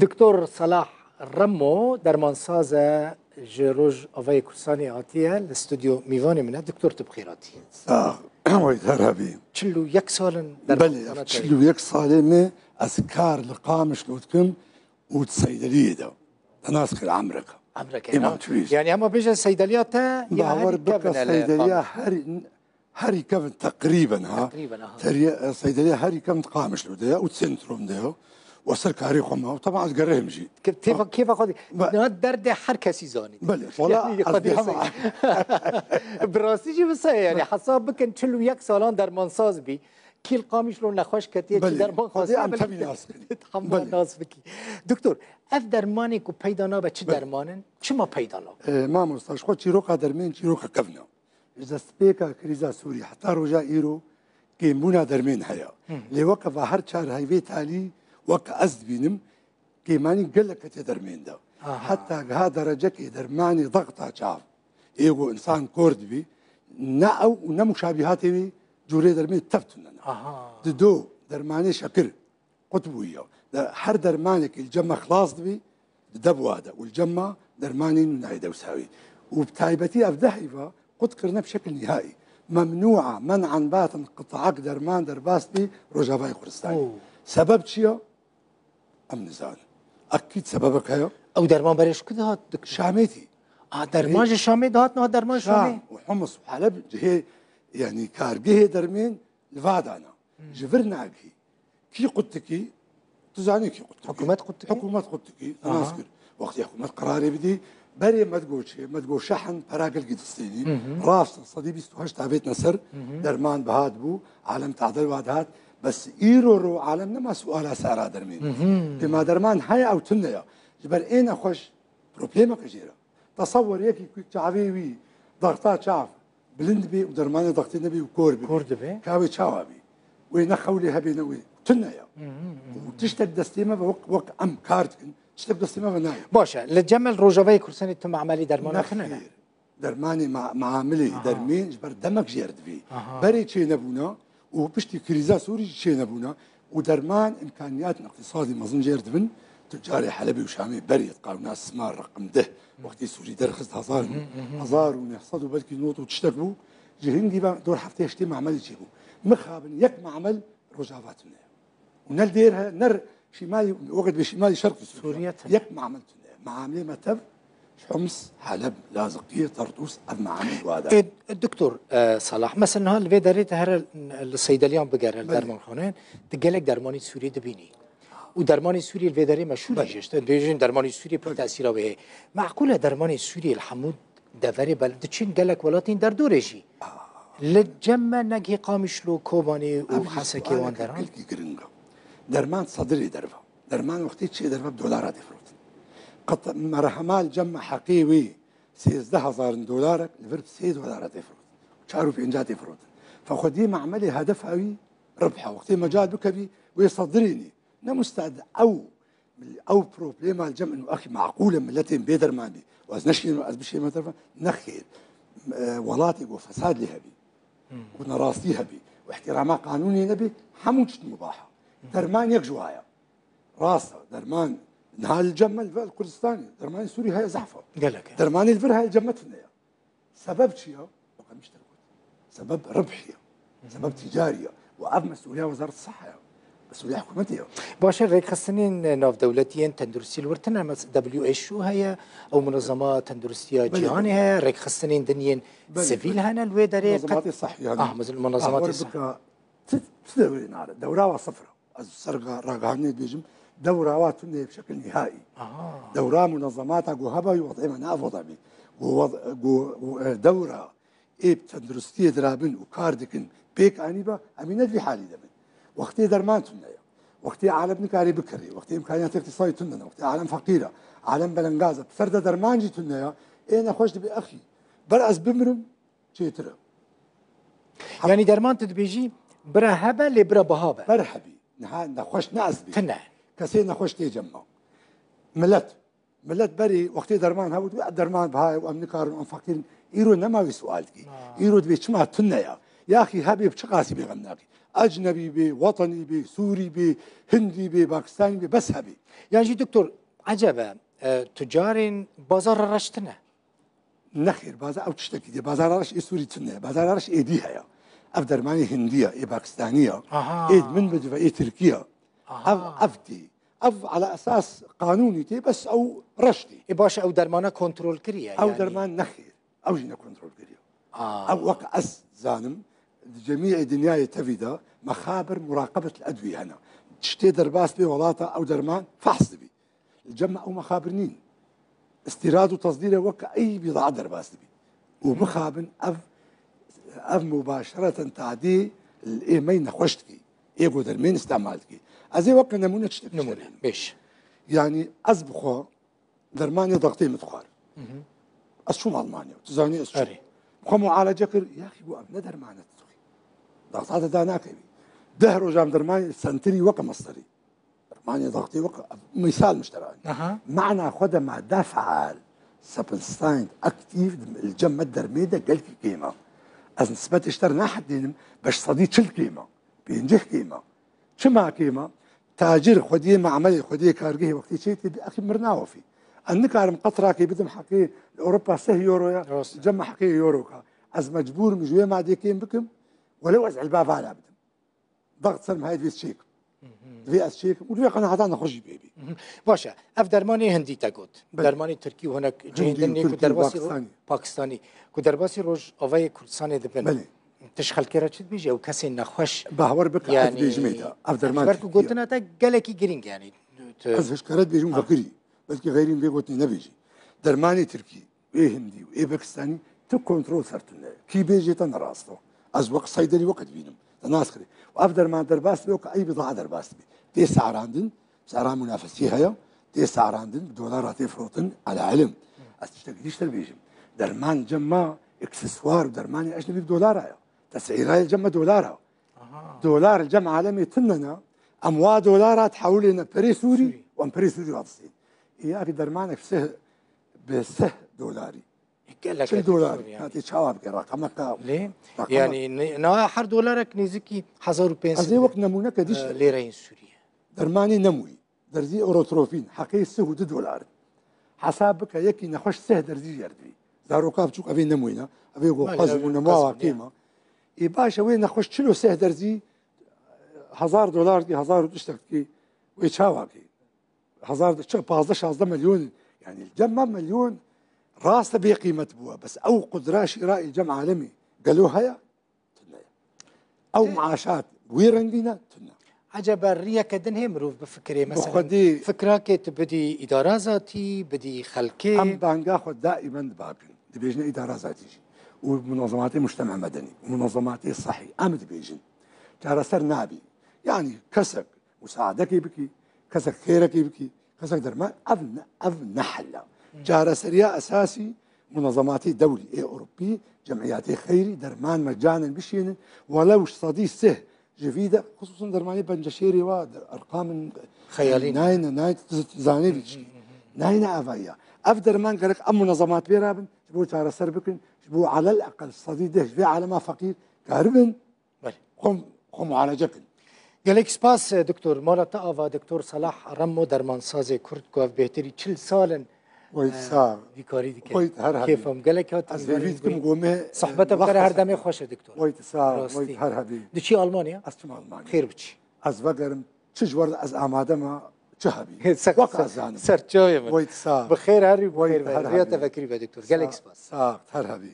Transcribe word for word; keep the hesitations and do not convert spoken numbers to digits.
Doktor Salah Remo, dermansaz e, ji Rojavayê Kurdistanê hatiye, li stûdyo mîvanê min e. Doktor, tu bi xêr hatî. Sax, wey te re bî. Çil û yek sal in Belê, dermanxane te ye. Çil û yek salê me ez kar li Qamişlo dikim û di seydeliyê de. Te nas kir emrek. Emrek e, Îman ha? Çûyî. Yani hema bêje seydeliya te ya herî kevin e li Qamişlo. Bawer bike seydeliya herî Herî kevin teqrîben ha. Teqrîben, aha. Teriye, e, seydeliya herî kevin Qamişlo de ya û sentrum de ya. Û ser karê xwe ma. Taban ez gerehim jî. Ke-, têva, Ha. Kêfa xwe dî. Be- Na derdê her kesî zanî. Belê, wala Yani ez xwe dê dê hema. Bi rastî jî wisa ye yani. Hesab bikin çil û yek salan dermansaz bî. Kî li Qamişlo nexweş ketiye, kî Belê, derman xwestiye, xwedê em belkî tevî te nas bikin. Hema Belê. Nas bikî. Doktor, ev dermanê ku peyda nabe çi Belê. Derman in? Çima peyda nabe? E, mamosta, ji xwe çîroka dermên çîroka kevn e. Ji destpêka krîza Sûrî heta roja îro kêmbûna dermên heye. Lê weke va her çar heyvê talî weke ez dibînim, kêmanî gelek hete dermên de. Aha. Heta giha derecekê dermanê dexta çav ê ku însan kor dibî, ne ew û ne muşabîhatê wî cûrê dermê tev tune ne. Aha. Dido dermanê şekir, qut bûye. De her dermanekî li cem me xilas dibî, dide bi wa de. Û li cem me dermanên nû nayê dewsa wî. Û bi taybetî ev deh heyva qut kirine bi şekil nîhaî. Memnûa, men'an batin qitaek derman derbas bî Rojavayê Kurdistanê. Oo. Sebeb çi ye? Em nizanin. Ekîd sebebek heye. Ew derman berê ji ku dihat? Şamê tî. A, derman ji Şamê dihat, niha derman Şamê. Şam û Humus û Heleb cihê, yani kargehê dermên li va dana. Ji vir nagihî. Kî qut dikî? Tu zanî kî qut dikî? Hikûmet qut dikî? Hikûmet qut dikî. Aha. Nas kir. Wextê hikûmet qerarê bidî, berê me digot çi? Me digot şehn pera gelkî distênî. Rast, sedî bîst û heşt avêtine ser, derman bihat bû, alem tadel wa dihat. Bes îro ro alem nema suala sera dermên. Pê ma derman heye ew tune ya. Ji ber ê nexweş problemeke jê re. Tesewwer yekî ku çavê wî, daxta çav, bilind bê û dermanê daxtê nebê û kor bibê. Kor dibê. Ka wê çawa bî? Wê ne xewlê hebê ne wê. Tune ya. Û tiştek destê me ve wek, wek em kar dikin. Tiştek destê me ve nayê. Baş e. Li cem me li Rojavayê Kurdistanê tu mamelî dermana tune ne? Nexêr. Dermanê ma-, maamilê Aha. dermên ji ber demek jêr divê. Aha. Berê çênebûna û piştî krîza Sûrî jî çênebûna û derman îmkaniyatên îqtîsadî mezin jêr dibin. Tucarê Helebê û Şamê berê qawna sima reqim deh. Wextê Sûrî derxist hezar, hezar û neh sed û belkî not û tiştek bû. Ji hingî ve dor heftê heştê mamelî çêbû. Mixabin yek mamel Rojava tune ye. Û ne li dêr he, ne şîmalî, wekî dibê şîmalî şerqî Sûriye. Sûriye tune. Yek mamel tune ye. Mamilê me tev ji Homs, Heleb, Laziqiyê, Tartûs, ev mamil wa de. E, Doktor, e, Salah, mesela niha li vê derê te here li seydeliyan bigere, li Belê. Dermanxaneyên, tu gelek dermanî Sûrî dibînî. Û dermanî Sûrî li vê derê meşhûr Belê. Jî. Te dibêjin dermanî Sûrî pir Belê. Tesîra wê heye. Meqûl e dermanê Sûrî li hemû deverê bel diçin gelek welatên derdorê jî. Li cem me negihê Qamişlo, Kobanê û Hesekê wan deran. Gelkî giring e. Derman sedirê derve. Derman wextê çê derve bi dolara tê firotin. Qet merhema li cem me heqê wê sêzdeh hezar in dolarek li vir bi sê dolara tê firotin. Çar û pênca tê firotin. Fe xwediyê mamelê hedefa wî ribh e. Wextê mecal bikevî wê sedirê nî. Ne mustad ew Ew problema li cem û axî meqûl e miletên bê derman bî. Û ez neşînim ez bişême derve, nexêr. E, welatê ku fesad lê hebî, ku nerastî hebî, û ihtirama qanûnê nebî, hemû tişt mubah e. Derman yek ji wa ye. Rast e, derman niha li cem me li vir Kurdistanê, dermanê Sûrî heye zehf e. Gelek e. Dermanê li vir heye li cem me tune ye. Sebeb çi ya? Wek em ji te re got. Sebeb ribhî ya. Sebeb tîcarî ya. Û ev mesûliya Wezareta Siha ya. Mesûliya hikûmetê ya. Baş e, rêkxistinên navdewletî yên tenduristî li wir tune, mes-, W H O heye, ew Munezema Tenduristiya Belê, Cîhanê belê. Heye, rêkxistinên din yên Belê, sivîl belê. Hene li wê derê. Munezematê qet-, Sihî hene. Ah, muz-, munezematê Ah, wer sihî. Bike, ti, ti dewrê nare. Dewra wa sifir e. Ez ser ra-, ragihandinê dibêjim, dewra wa tune ye bi şekil nîhaî. Aha. Dewra munezemata ku heba wî wed'ê me ne ev wed'a bî. Ku wed-, ku, ku, e, dewra ê bi tenduristiyê dirabin û kar dikin pêk anîba, em ê ne di vî halî de bin. Wextê derman tune ye. Wextê alem nikarê bikirê. Wextê îmkaniyatê îqtîsadî tune ne. Wextê alem feqîr e. Alem belengaz e. Bi ser de derman jî tune ye. Ê nexweş dibê exî. Ber ez bimirim, çêtir e. Yanî derman tu dibêjî, bira hebe, lê bira biha be. Ber hebî. Niha nexweş ne ez dibêjim. Tune. Kesê nexweş tê cem me. Milet. Milet berî wextê derman hebû, dibê derman biha ye û em nikarin, em feqîr in. Îro nema wî sual dikî. Ha. Îro dibê çima tune ya. Yaxî hebê bi çi qasî bê xem nakî. Ecnebî bê, wetenî bê, sûrî bê, hindî bê, pakistanî bê, bes hebê. Yan jî doktor, ecebe, e, tucarên bazara reş tune? Nexêr, baza-, ew tiştekî dî. Bazara reş ê sûrî tune ye. Bazara reş êdî heye. Ev dermanê hindî ye, ê pakistanî ye. Aha. Ê min bidive, ê tirkî ye. Aha. Ev, ev tê. Ev ala esas qanûnî tê, bes ew reş tê. Ê baş, ew dermana kontrol kiriye, Ew yanî? derman nexêr. Ew jî ne kontrol kiriye. Aa. Ew wek ez zanim, di cemî dinyayê tevî de mexabir muraqebet li edwî hene. Tiştê derbas bê welata ew derman fehs dibî. Li cem me ew mexabir nîn. Îstîrad û tesdîr e wek ey bîdaa derbas dibî. Û mixabin ev, ev mubaşereten tadî ê me nexweş dikî. Ê ku dermên îstemal dikî. Ez ê wek nemûne tiştek Nimûne, bêş. Yanî ez bi xwe dermanê dextê min dixwar. Hı hı. Ez çûm Almanya. Tu zanî ez çûm. Erê. Xwe mualece kir. Yaxî bû ev ne derman e tu dixwî. Dexta te da nakevî. Deh rojan dermanê sentirî weke mesterî. Dermanê dextê weke, mîsal min ji te re anî. Aha. Mana xwe de made feal, substance active, li cem me dermê de gelkî kêm e. Ez nisbetê ji te re nahedînim, beş sedî çil kêm e. Pêncî kêm e. Çima kêm e? Tacir xwediyê me'melê, xwediyê kargehê wextê çê tê, axî mir nawefî. Ez nikarim qetrakê bidim heqê li Ewropa seh euro ya, Rast. cem heqê euro ka. Ez mecbûr im ji wê madê kêm bikim, welew ez elba vala bidim. Daxt ser min heye divê ez çêkim. Divê ez çêkim û divê qenaheta nexweş jî pê bî. Baş e. Ev dermanê hindî te got. Belê. Dermanê tirkî û hinek cihên Hindî din û nê ku tirkî û derbasî ro-, pakistanî. Pakistanî. Ku derbasî Rojavayê Kurdistanê dibin. Belê. Tu ji xelkê re çi dibêjî? Ew kesên nexweş. Bahwer bike, ez Yanî, dibêjim ê te. Ev derman ji ber ku tirkî ye. gotina te gelekî girîng, yanî, tu Ez hişkare dibêjim Ha. vekirî. Belkî xeyrî min vê gotinê nebêjî. Dermanê tirkî, ê hindî û ê pakistanî tu kontrol ser tune. Kî bêjê te ne rast e. Ez wek seydelî weke dibînim. Te nas kirê. Û ev derman derbas dibe, weke ey bîdaa derbas dibe. Tê sarandin, Sera munafesî heye, tê sarandin, bi dolara tê firotin, ala ilim. Ez tiştekî dî ji te bêjim. Derman cem me, ekseswar û dermanê ecnebî bi dolara ye. Tesîra ye cem me dolara. Aha. Dolar li cem alemê tune ne, em wa dolara dihewilêne perê Sûrî Sûrî. û em perê Sûrî radistîn. Ê, ya ki dermanek sih, bi sih dolarî. Gelek Çil dolar. Doktor, yani. Hatê çawa bike, raqameka, Lê, raqama yani, ne, na her dolarek nêzîkî hezar û pênc sed, Ez ê wek nemûneke dî e, lêreyên Sûriye. Dermanê nemûyî, derzî Eurotropin, heqê sih û du dolar. Hesab bike, yekî nexweş sih derzî jê re dibî. Zaroka biçûk evê nemûyî ne, evê ku Belê, xwezim û evê nemûya xwezim, wa ya. kêm e. Ê baş e, wê nexweş çil û sih derzî, hezar dolar dikî, hezar û tiştek dikî, wê çawa kî? Hezar, çi, pazdeh şazdeh milyon, yani cem me milyon rast e bê qîmet bûye, bes ew qudra şîra ê cem alemî gelo heye? Tune ye. Ew Tê- maaşat wî rengî ne? Tune. Ecebe riyeke din hê mirov bifikirê, Bi mesela, xwedî fikrakê tu bidî îdara zatî, bidî xelkê? Em banga xwe daîmen dibakin. Dibêjine îdara zatî jî. Û munazematê mujtema medenî, û munazematê sehî. Em dibêjin. Çareser nabî. Yani kesek musaadekê bikî, kesek xêrekê bikî, kesek derman, ev ne, ev ne hel e. Hı. Çareseriya esasî munazematê dewlî ê Ewropî, cemiyatê xeyrî, derman mecanen bişînin, welew ji sedî sih ji vî de, xisûsan dermanê penceşêrê wa, de, erqamin Xeyalî. nayne, nayne, tu zanê vî çikî. Hı, hı, hı, hı. Nayne avayiya. Ev derman gerek em munazemat bê rabin, ji bo çareser bikin, ji bo alel eqel sedî deh ji vê alema feqîr karibin. Belê. Xwe, xwe mualece kin. Gelek spas, e, doktor. Mala te ava, doktor Salah Remo, dermansazê Kurd, ku ev bêhtirî çil sal in, Wayt e, sağ. vî karî dike. Wayt her hebî. Kêfa min gelek hat. Ez hêvî dikim ku me, e, Sohbeta bi te re her demê xweş e, doktor. Wayt sağ, Rastî. wayt her hebî. Diçî Almanya? Ez çim Almanya. Xêr biçî. Ez vegerim, çi ji wer de ez amade me, çi hebî. Ser, Wek ser, ez zanim. ser çavê min. Wayt sağ. Bi xêr herî, bi Wayt xêr her be. Riya te hebî. vekirî be, doktor. Gelek Sağ, spas. sağ, her hebî.